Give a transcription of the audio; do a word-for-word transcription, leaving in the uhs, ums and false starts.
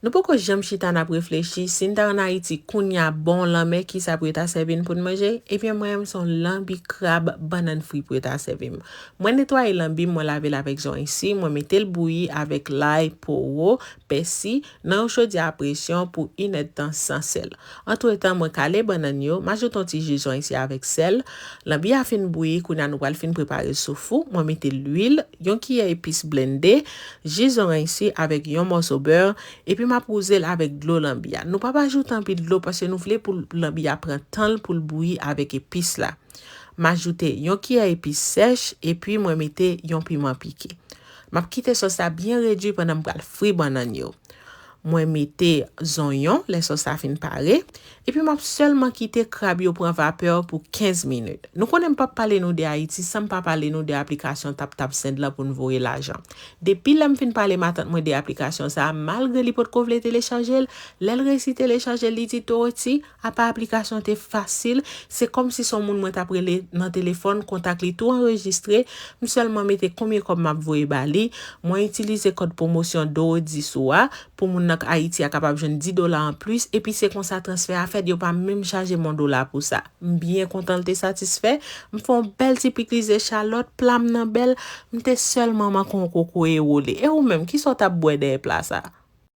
Nou poko janm chita n ap reflechi, si n ta ann Ayiti kounye a, bon lanmè, kisa pou yo ta sèvi n pou n manje? Ebyen, mwen menm, se yon lanbi krab bannann fri pou yo ta sèvi m. Mwen netwaye lanbi m, mwen lave l avèk zonsi, mwen mete l bouyi avèk lay, powo, pèsi, nan yon chodyè a presyon pou inèdtan san sèl. Antretan, mwen kale bannann yo, m ajoute yon ti ji zonsi avèk sèl. Lanbi a fin bouyi, kounye a nou pral fin prepare l sou fou. Mwen mete lwil, yon kiyè epis blende, ji zonsi avèk yon mòso bè, epi m ap wouze l avèk dlo lanbi a. Nou p ap ajoute anpil dlo paske nou vle pou lanbi a pran tan l pou l bouyi avèk epis la. M ajoute yon kiyè epis sèch, epi mwen mete yon piman pike. M ap kite sòs la byen redui pandan m pral fri bannann yo. Mwen mete zonyon lè sòs la fin pare, epi m ap sèlman kite krab yo pran vapè pou kenz minit. Nou konnen m p ap pale nou de Ayiti san m pa pale nou de aplikasyon TapTapSend lan pou n voye lajan. Depi lè m fin pale matant mwen de aplikasyon sa a, malgre li potko vle telechaje l, lè l resi telechaje l, li di, Dorothy, apa aplikasyon te fasil, se kòmsi se yon moun mwen t ap rele nan telefòn, kontak li tou anrejistre, m sèlman mete konbyen kòb m ap voye ba li, mwen itilize kòd pwomosyon Dorothy sou a, pou moun nan Ayiti a kapab jwenn dis dola anplis, epi se konsa transfè a fèt, yo pa menm chaje m yon dola pou sa. M byen kontan l te satisfè, m fè yon bèl ti pikliz echalòt, pla m nan bèl, m te sèlman manke yon kokoye wole. E ou menm, kisa w t ap bwè dèyè pla sa a?